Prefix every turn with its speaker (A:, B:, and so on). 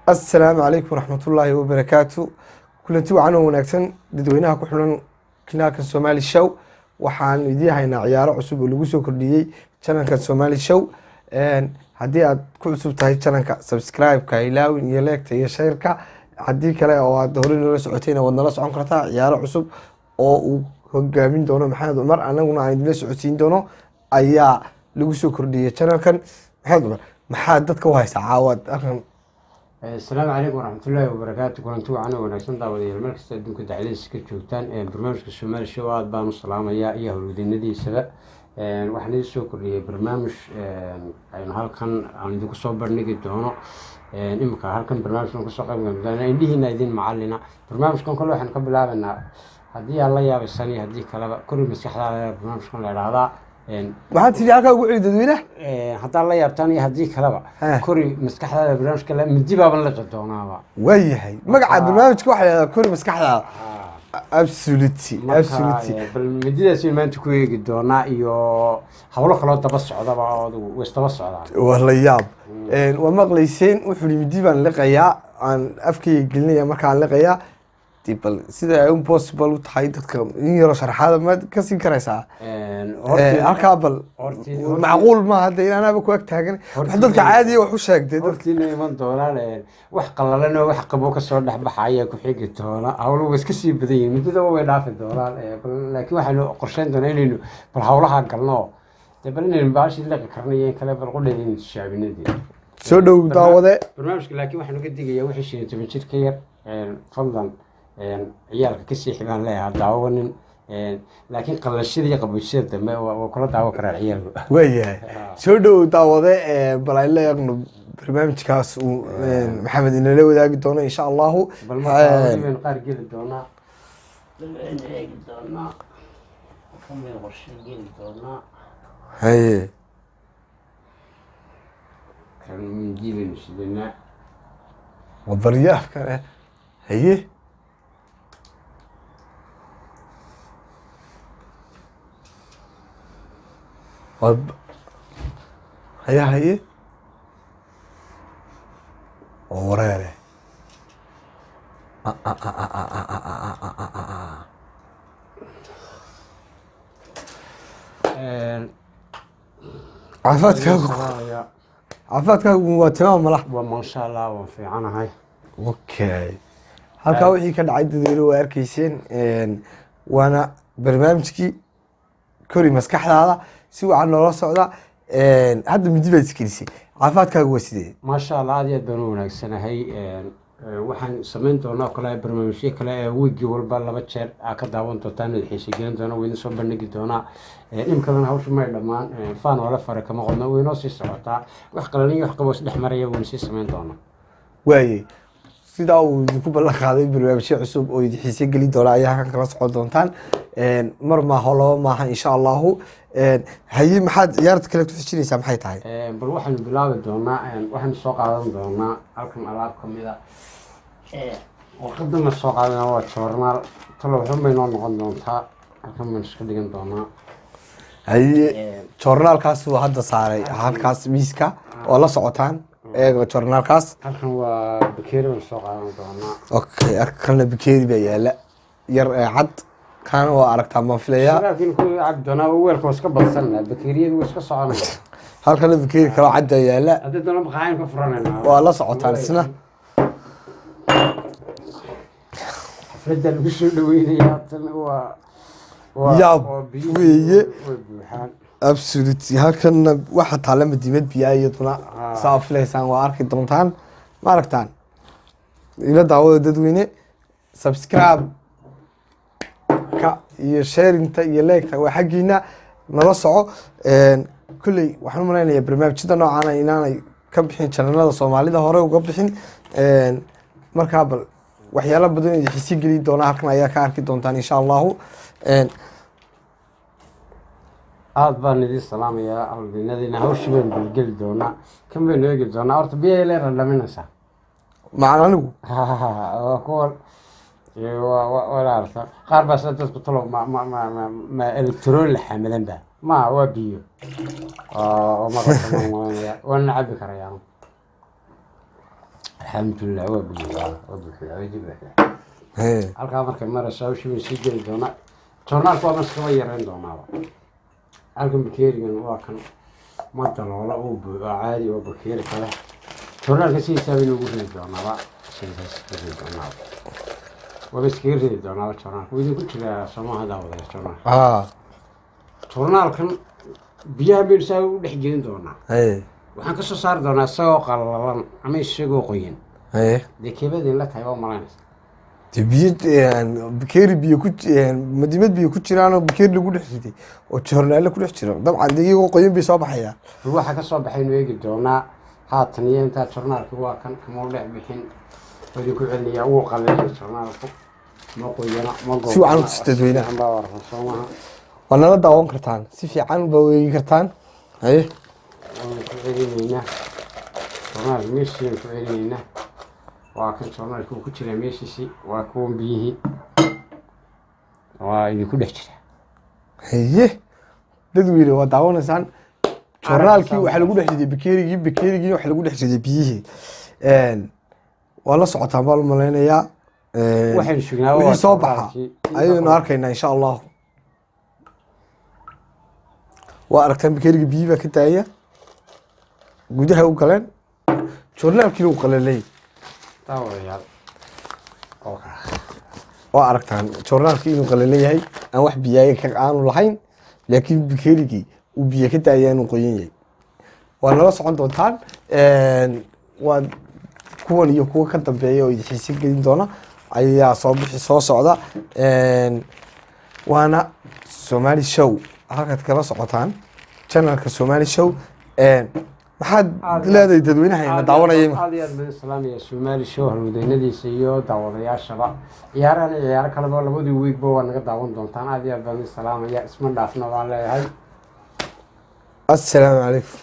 A: Asalaamu calaykum waraxmatullaahi wabarakaatu. Kulanti wacan oo wanaagsan, dadweynaha ku xulan kanaalka Somali Show. Waxaan idiin haynaa ciyaaro cusub oo lagu soo kordhiyey channelka Somali Show. Haddii aad ku cusub tahay channelka, subscribe-ka ilaawin iyo like-ta iyo share-ka. Haddii kale oo aad horey noola socotayna, waad nala socon kartaa. Ciyaaro cusub oo uu hogaamin doono Maxamed Cumar, anaguna aan idinla socodsiin doono, ayaa lagu soo kordhiyey channelkan. Maxamed Cumar, maxaa dadka u haysaa caawaad halkan?
B: Asalaamu calaykum waraxmatullaahi wabarakaatu. Kulanti wacan oo wanaagsan, daawadayaal, meel kasta adduunka dacladiisa ka joogtaan. Barnaamijka Somali Show aad baan u salaamayaa iyo howlwadeynadiisaba. Waxaan idin soo kordhiyey barnaamij aynu halkan aan idinku soo bandhigi doono. Imika halkan barnaamijkan kasoo qayb galna, indhihiina idin macalina. Barnaamijkan kole waxaan ka bilaabanaa, haddii aad la yaabaysan iyo haddii kaleba, kori maskaxdaada barnaamijkan la idhaahdaa.
A: Maxaad tidhi? Halkaa ugu celi dadweynaha.
B: Haddaad la yaabtaan iyo haddii kaleba, kori maskaxdaada barnaamijka midi baaban liqi doonaaba.
A: Waayahay, magaca barnaamijka waxaa la yidhahdaa Kori Maskaxdaada. Absolutely, absolutely.
B: Bal mididaas maanta ku eegi doonaa iyo hawlo kaloo daba socdaba oo adigu way isdaba socdaan.
A: Waa la yaab. Waa maqlayseen, wuxuu yidhi midi baan liqayaa, aan afkayga gelinaya markaan liqayaa. Dee bal sida ay impossible u tahay, dadka in yaroo sharaxaada maad ka siin karaysaa? Halkaa bal macquul maaha hadda in anaaba ku ag taagan wax dadka caadiya wax u sheegtay dadka.
B: Hortiina iman doonaan wax qallalan oo wax qabo kasoo dhexbaxa ayaa ku xigi doona. Hawlo way iska sii badan yihiin, muddadaba way dhaafi doonaan. Laakiin waxaynu qorsheyn doonaa inaynu bal hawlaha galno, dee bal inaynu baashii liqi karno iyo in kale, bal qudheeda inaynu tijaabinadii.
A: Soo dhow, daawade.
B: Barnaamijka laakiin waxaan uga digayaa wixii 15 jir ka yar. Fadlan ciyaalka kasii xibaan leeyahay daawanin, laakiin qallashada iyo qaboojiyada dambe waa kula daawo karaan ciyaalku.
A: Waayahay, soo dhow, daawade. Bal aynu la eegno barnaamijkaas uu Maxamed inala wadaagi doono, insha Allahu.
B: Bal marka baynu qaar geli doonaa, baynu eegi doonaa, kan baynu qorshe geli doonaa.
A: Haye.
B: Kan mindi baynu sidanaa.
A: Waa baryaaf kale. Haye. Waa haye, haye, waa wareere. Ah, ah, ah, ah, ah, ah, ah, ah, ah, ah, ah. Caafimaadkaagu?
B: Salaamaya.
A: Caafimaadkaagu waa tamaam malax?
B: Waa maasha Allah, waan fiicanahay.
A: Okay, halkaa wixii ka dhacay, dadweyne, waa arkeyseen. Waana barnaamijkii Kori Maskaxdaada. Si wacan noola socda. Hadda midi baad isgelisay. Caafimaadkaagu waa sidee?
B: Maasha Allah, aad iyo aad baan u wanaagsanahay. Waxaan samayn doonaa oo kale barnaamijyo kale ee wiigii walba laba jeer aa ka daawan doontaan, idin xiise gelin doona, waydin soo bandhigi doonaa. Imikadan hawsha may dhammaan, faan wala fare kama qodno, waynoo sii socotaa. Wax qalalin iyo wax qabo isdhex maraya waynu sii samayn doonaa.
A: Waayey, sidaa uu idinku ballan qaaday, barnaamijyo cusub oo idin xiise gelin doona ayaa halkan kala socon doontaan. Mar maaho, laba maaha, insha Allahu. Haye, maxaad ciyaarta kale ku xijinaysaa? Maxay tahay?
B: Bal waxaynu bilaabi doonaa, waxaynu soo qaadan doonaa halkan alaab ka mid a. Warqadan la soo qaadana waa joornaal. Talo waxun bay noo noqon doontaa, halkan baynu iska dhigan doonaa.
A: Haye, joornaalkaas uu hadda saaray halkaas miiska oo la socotaan. Eega joornaalkaas.
B: Halkan waa bakeeri baynu soo qaadan doonaa.
A: Okay, kalna bakeeri baa yaala yar ee cad, kaana waa aragtaa baan filayaa.
B: Sharaabkiin ku cabi doonaa, weelka waa iska badsanaa, bakeeriyadu waa iska soconaya.
A: Halkana bakeeri kaloo cad baa yaala.
B: Haddii doona baqaayan ka furanaynaa.
A: Waa la socotaan isna.
B: Xafladda lagu soo dhaweynayaa tan waa
A: Yaab
B: waa biyuhu
A: weeye.
B: way buuxaan.
A: Absolutely. Halkanna waxa taalla madiimad biyaa iyaduna. Saa filaysaan, waa arki doontaan, ma aragtaan? Ila daawada, dadweyne. Subscribe ka iyo sharinta iyo like-ta waa xaggiina. Nala soco. Kolley waxaan u malaynayaa barnaamijyada noocaana inaanay ka bixin channelada Soomaalida, hore uga bixin. Markaa bal waxyaalo badan oo idin xiisi geli doona halkan ayaa ka arki doontaan, insha Allahu.
B: Aada baan idin salaamayaa, hawldeynadiina. Hawshii baynu balgeli doonaa, kan baynu eegi doonaa. Horta biyo leera dhaminaysaa.
A: Macan anigu.
B: Waa kuwa waa la arkaa, qaar baa sida dadku talo ma electron la xamadan ba ma waa biyo oo maqasha, waana cabi karayaa. Alxamdulilah, waa buuxdaa, waa buuxdaa, waa buuxdaa.
A: Haye.
B: Halkaa markay marayso hawshii baynu sii geli doonaa. Joornaalka waa maskaba yareyn doonaaba. Halkan bakeerigan waa kan, ma daloola, uu buuxo caadi, waa bakeeri kale. Joornaalka sidiisaa baynu ugu ridi doonaaba, sidiisaas ugu ridi doonaaba, waaba iskaga ridi doonaaba joornaalka. Wuu idinku jiraa soomaha, daawadaya joornaalka?
A: Aa.
B: Joornaalkan biyaha baynu saa u dhex gelin doonaa.
A: Haye.
B: Waxaan kasoo saari doonaa isagoo qallalan ama isagoo qoyan.
A: Haye.
B: Dee keebadin la tahay waa malaynaysa.
A: Dee biyo bakeeri biyo ku madimad biyo ku jiraanoo bakeeri lagu dhex riday oo joornaale ku dhex jiro, dabcan dee iyagoo qoyan bay soo baxayaan.
B: Bal waxaa kasoo baxaynu eegi doonaa haatan. Iyo intaa joornaalka waa kan, kama dhex bixin, waa idinku celinayaa. Wuu qallalay joornaalku, ma qoyana, ma
A: Si wacan u tus dadweynaha.
B: Baa warran soomaha?
A: Waa nala daawan kartaan, si fiican baa u eegi kartaan. Haye.
B: Waanu ku celinaynaa joornaalka, meeshiisaan ku celinaynaa. Waa kan joornaalka, uu ku jiraa meeshiisii, waa kuwan biyihii, waa idinku dhex jira.
A: Haye dadweyne, waa daawanaysaan joornaalkii waxaa lagu dhex riday bakeerigii, bakeerigii waxaa lagu dhex riday biyihii. Waa la socotaan baan u malaynayaa.
B: Waxaynu sugnaa
A: wixii
B: waa
A: soo baxa
B: joornaalkii.
A: Ayaynu arkaynaa insha Allahu. Waa aragtaan, bakeeriga biyihii baa ka daaya, gudaha u galeen, joornaalkiina uu qalalay.
B: Daawadayaal, oo kala.
A: Waa aragtaan joornaalkii inuu qalalan yahay, aan wax biyaaya ka aanu lahayn, laakiin bakeerigii uu biyo ka daaya, inuu qoyan yahay. Waa nala socon doontaan. Waa kuwan iyo kuwa ka dambeeya oo idin xiise gelin doona ayaa soo bixi soo socda. Waana Somali Show halkaad kala socotaan, channelka Somali Show. Maxaad leedahay dadweynaha ina daawanaya imika?
B: Aad iyo aad baan salaamaya Somali Show halwadeynadiisa iyo daawadayaashaba. Ciyaarahan iyo ciyaaro kaleba labadii weekba waa naga daawan doontaan. Aad iyo aad baan salaamaya, isma dhaafna waan leeyahay.
A: Assalaamu calaykum.